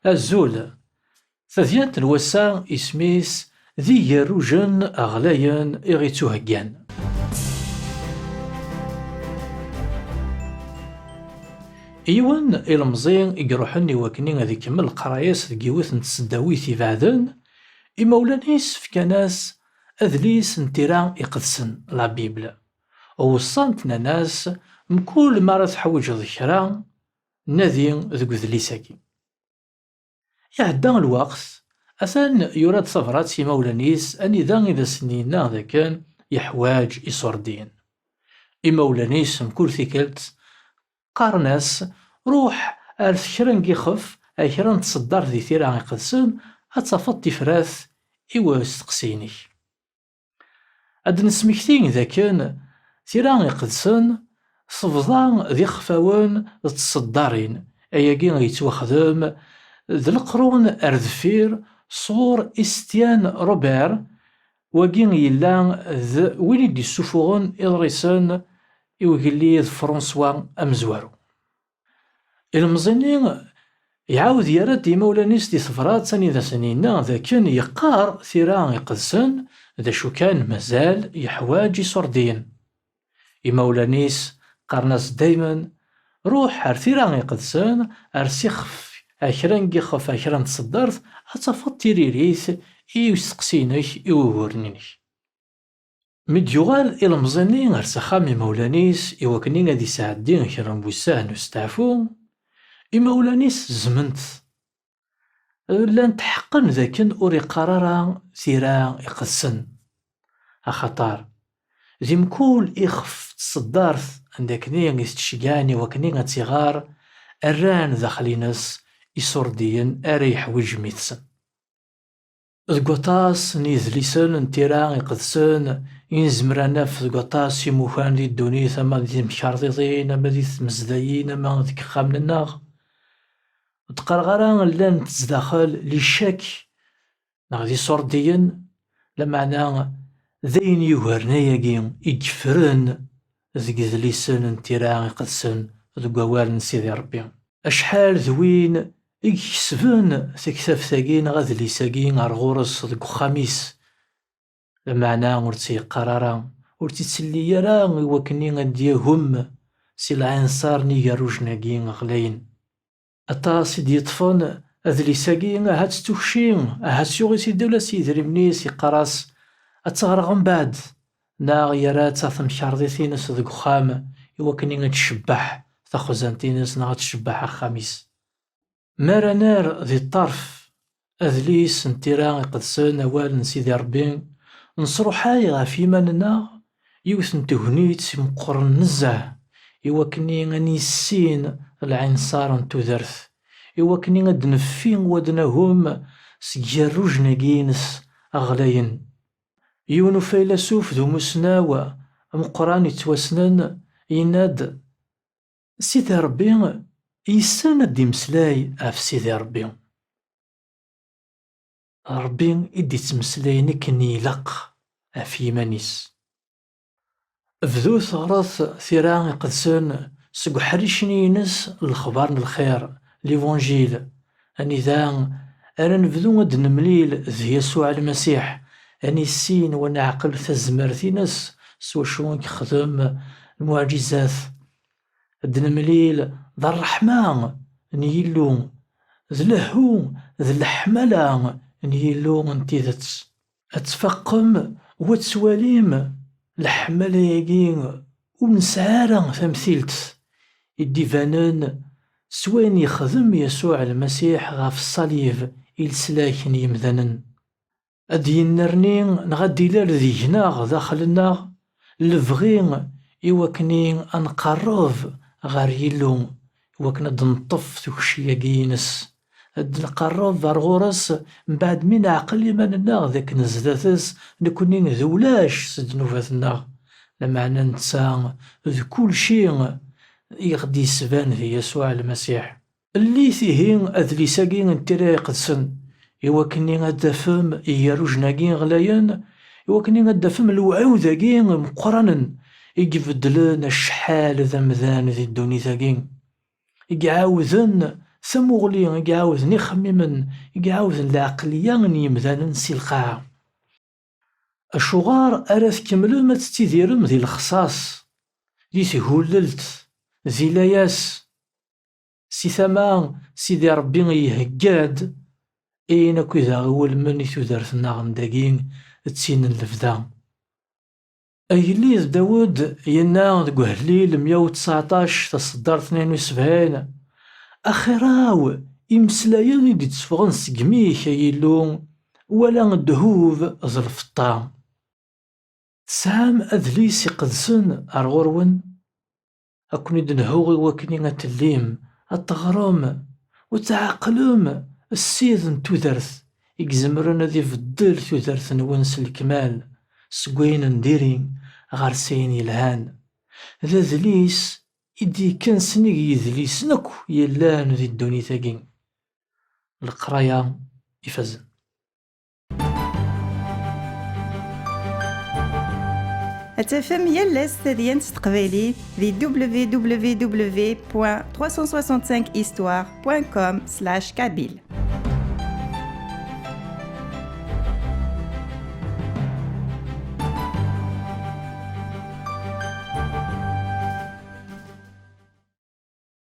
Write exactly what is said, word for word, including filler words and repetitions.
Azul. Tadyant n wass-a isem-is d igerrujen ɣlayen i ɣ-ittuheggan. Yiwen ilemẓi i iruḥen i wakken ad ikemmel leqraya-s deg yiwet n tseddawit ibeɛden, imawlan-is fkan-as adlis n tira iqedsen, la Bible. Weṣṣan-t, nnan-as, mkul mi ara teḥwiǧeḍ kra, nadi deg udlis-agi. Iɛedda lweqt, atan yura-d tabrat i imawlan-is anida i d asen-yenna dakken yeḥwaǧ iṣurdiyen. Imawlan-is mkul tikkelt qqaren-as, ruḥ ar kra n yixef, ar kra n tseddart di tira iqedsen, ad tafeḍ tifrat i usteqsi-inek. Ad d-nesmekti dakken tira iqedsen tebḍa d ixfawen d tseddarin, ayagi yettwaxdem d leqrun ar deffir sɣur Estienne Robert, wagi yella d win i d-yessufuɣen iḍrisen i ugellid François amezwaru. Ilemẓi-nni iɛawed yerra-d imawlan-is di tebrat anida sen-yenna dakken yeqqar tira iqedsen, d acu kan mazal yeḥwaǧ iṣurdiyen. Imawlan-is qqaren-as daymen, ruḥ ar tira iqedsen, ar s ixef, ar kra n yixef, ar kra n tseddart, ad tafeḍ tiririt i usteqsi-inek, i wuguren-inek. Mi d-yuɣal ilemẓi-nni ar s axxam imawlan-is i wakken ad isɛeddi kra n wussan n usteɛfu, imawlan-is zzmen-t. Llan tḥeqqen dakken ur iqqar ara tira iqedsen, axaṭer di mkul ixef d tseddart anda akken i s-ttceggiɛen i wakken ad tt-iɣer, rran daxel-ines iṣurdiyen ara yeḥwiǧ mmi-tsen. Deg waṭas n yidlisen n tira iqedsen i nezmer ad naf deg waṭas imukan di ddunit, ama d timkarḍiḍin, ama di tmezdayin, ama deg yixxamen-nneɣ, ur d-qqareɣ ara llant zdaxel li ccak neɣ d iṣurdiyen, lameɛna d ayen yugaren ayagi i yeffren deg yidlisen n tira iqedsen deg wawal n Sidi Ṛebbi. Acḥal d win i ikesben taktabt-agi neɣ adlis-agi ar ɣur-s deg uxxam-is, lameɛna ur tt-yeqqar ara, ur tt-ittelli ara i wakken ad d-yagem si lɛinṣer n igerrujen-agi ɣlayen. Aṭas i d-yeṭṭfen adlis-agi, ahat s tukci, ahat s yuɣ-it-id ula s yidrimen-is, yeqqar-as ad tt-ɣreɣ mbeɛd, neɣ yerra-tt ɣer temkarḍit-ines deg uxxam i wakken ad tcebbeḥ taxuzant-ines neɣ ad tcebbeḥ axxam-is. Mi ara nerr di ṭṭerf adlis n tira iqedsen, awal n Sidi Ṛebbi, nesruḥay ɣef yiman-nneɣ yiwet n tegnit meqqren nezzeh i wakken ad nissin lɛinṣer n tudert, i wakken ad d-neffi u ad nagem seg yigerrujen-agi-ines ɣlayen. Yiwen ufaylasuf d umusnaw ameqqran yettwassnen yenna-d, Sidi Ṛebbi yessen ad d-imeslay ɣef Sidi Ṛebbi. Ṛebbi i d-ittmeslayen akken ilaq ɣef yiman-is. Bdut ɣret tira iqedsen seg uḥric-nni-ines n lexbar n lxir, l'Évangile, anida ara nebdu ad d-nemlil d Yasuɛ Lmasiḥ, ad nissin u ad neɛqel tazmert-ines s wacu i yexdem lmuɛǧizat. Ad d-nemlil d ṛṛeḥma n Yillu, d lehhu, d leḥmala n Yillu n tidet. Ad tfaqem u ad twalim leḥmala-agi ur nesɛi ara tamtilt i d-ibanen s wayen yexdem Yasuɛ Lmasiḥ ɣef ṣṣalib i leslak n yemdanen. Ad yennerni neɣ ad d-ilal deg-neɣ, daxel-nneɣ, lebɣi i wakken ad nqerreb ɣer Yillu, i wakken ad d-neṭṭef tukci-agi-ines, ad d-nqerreb ar ɣur-s, mbeɛd mi neɛqel iman-nneɣ d akken zdat-s nekni d ulac s ddnubat-nneɣ, lameɛna netta d kulci i ɣ-d-yesban di Yasuɛ Lmasiḥ. Llit ihi adlis-agi n Tira Iqedsen, i wakken ad d-tafem igerrujen-agi ɣlayen, i wakken ad d-tafem lewɛud-agi meqqranen i ibeddlen acḥal d amdan di ddunit-agi, i iɛawden Tamuɣli i iɛawden ixemmimen, i iɛawden lɛeqliya n yimdanen si lqaɛa. Acuɣer ara tkemmlem ad tettidirem di lexṣaṣ, di tgulelt, di layas? Si tama, Sidi Ṛebbi ihegga-d ayen akk i d aɣ-iwulmen i tudert-nneɣ n dagi d tin n lebda. Agellid Dawed yenna deg Uhehlil mya u tseɛṭac, taṣeddart tnin u sebɛin: "Axir-aw imeslayen i d-itteffɣen seg imi-k, ay Illu, wala ddhub d lfeṭṭa." Tesɛam adlis iqedsen ar ɣur-wen? Ad ken-id-nhu i wakken ad tellim, ad teɣrem, u ad tɛeqlem Ssid n tudert i izemren ad ibeddel tudert-nwen s lekmal, seg wayen n diri ɣer s ayen yelhan. D adlis i d-yekkan sennig yidlisen akk yellan di ddunit-agi. Leqraya ifazen. Ad tafem yal ass tadyant s teqbaylit di www.365histoire.com/kabyle.